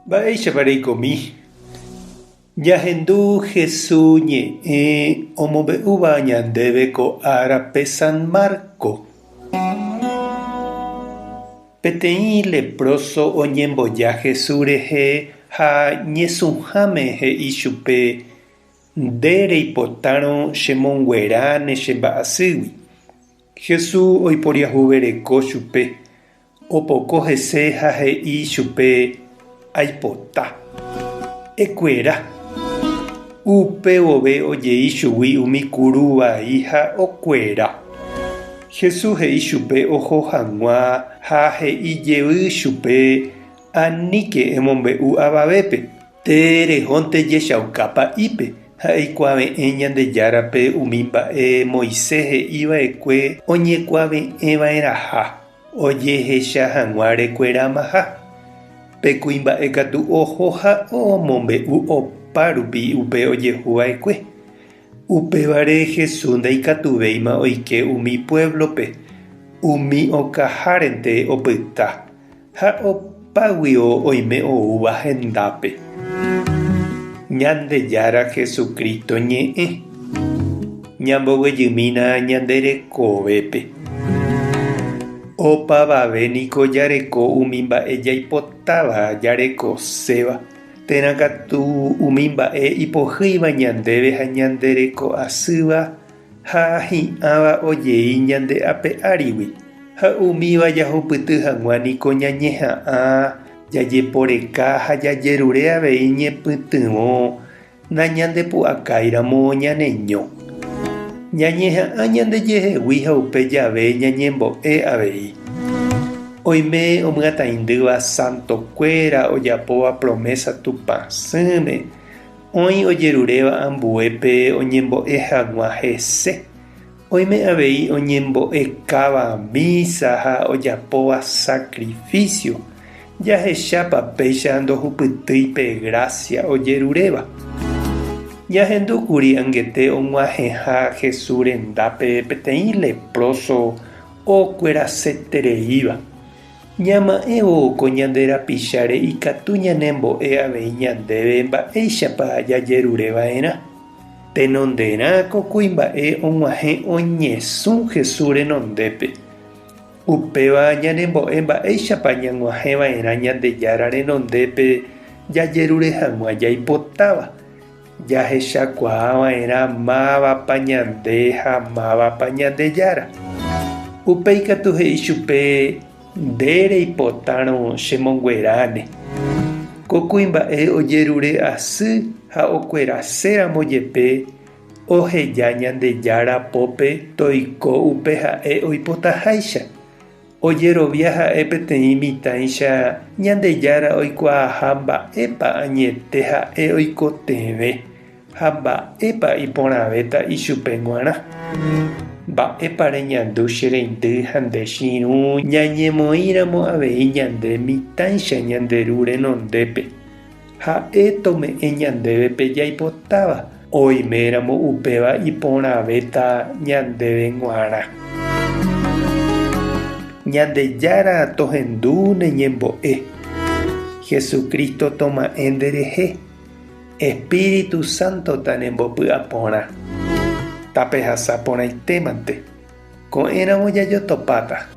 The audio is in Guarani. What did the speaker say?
Mba'éichapa reikomi? Ñahendu Hesu ñe'ẽ omombe'úva ñandéve ko árape San Marco. Peteĩ leproso oñemboja Hesu rehe ha ñesũháme he'i chupe, Nde reipotárõ chemongueráne che mba'asýgui. Jesús oiporiahuvereko chupe, opoko hese ha he'i chupe, Aipota. Ekuera. Upe vove ojei chugui umi kuru vai ha okuera. Jesús he'i chupe oho hag̃ua ha he'i jey chupe, Aníke emombe'u avavépe. Terehónte jechauka pa'ípe ha eikuave'ẽ Ñandejárape umi mba'e Moisés he'i va'ekue oñekuave'ẽ va'erãha ojehecha hag̃ua rekueramaha. Pe kuimba'e katu oho ha omombe'u opa rupi upe ojehu va'ekue. Upévare Jesús ndaikatuvéima oike umi puévlope, umi okahárente opyta. Ha opáguio oime oúva hendápe. Ñandejára Jesucristo ñe'ẽ. Ñamboguejymína ñande rekovépe. Opavave niko jareko umi mba'e jaipotáva jarekoséva, térã katu umi mba'e ipohýiva ñandéve ha ñande reko asýva ha hi'ãva ojei ñande ape árigui, ha umíva jahupyty hag̃ua niko ñañeha'ã jajeporeka ha jajerure avei ñepytyvõ nañandepu'akáiramo ñaneño. Ñañeha'ã ñandejehegui ha upe jave ñañembo'e avei. Oime omyataindýva santokuéra ojapóva promesa Tupãsỹme, Oĩ ojeruréva ambuépe oñembo'e hag̃ua hese. Oime avei oñembo'ekáva mísa ha ojapóva sakrifísio, jahechápa péicha ndohupytýi pe grásia ojeruréva. Ñahendúkuri angete og̃uahẽha Jesús rendápe peteĩ lepróso okuerasetereíva. Ñama'ẽvo ko ñande rapicháre ikatu ñanembo'e avei ñandéve mba'éichapa jajerure va'erã. Tenonderã ko kuimba'e og̃uahẽ oñesũ Jesús renondépe. Upéva ñanembo'e mba'éichapa ñag̃uahẽ va'erã Ñandejára renondépe jajerure hag̃ua jaipotáva. Jahechakuaa va'erã mávapa ñande ha mávapa Ñandejára. Upéi katu he'i chupe, Nde reipotárõ chemongueráne. Ko kuimba'e ojerure asy ha okueraséramo jepe, oheja Ñandejára pópe toiko upe ha'e oipotaháicha. Ojerovia ha'e peteĩ mitãicha Ñandejára oikuaaha mba'épa añete ha'e oikotevẽ ha mba'épa iporãvéta ichupe g̃uarã. Mba'épa reñandu che reindy ha nde che irũ ñañemoĩramo avei ñande mitãicha ñande Ru renondépe? Ha'e tome'ẽ ñandéve pe jaipotáva, oiméramo upéva iporãvéta ñandéve g̃uarã. Ñandejára tohendu ne ñembo'e. Jesucristo toma'ẽ nderehe. Espíritu Santo tanembopy'aporã. Tapehasa porãitémante. Ko'ẽramo jajotopáta.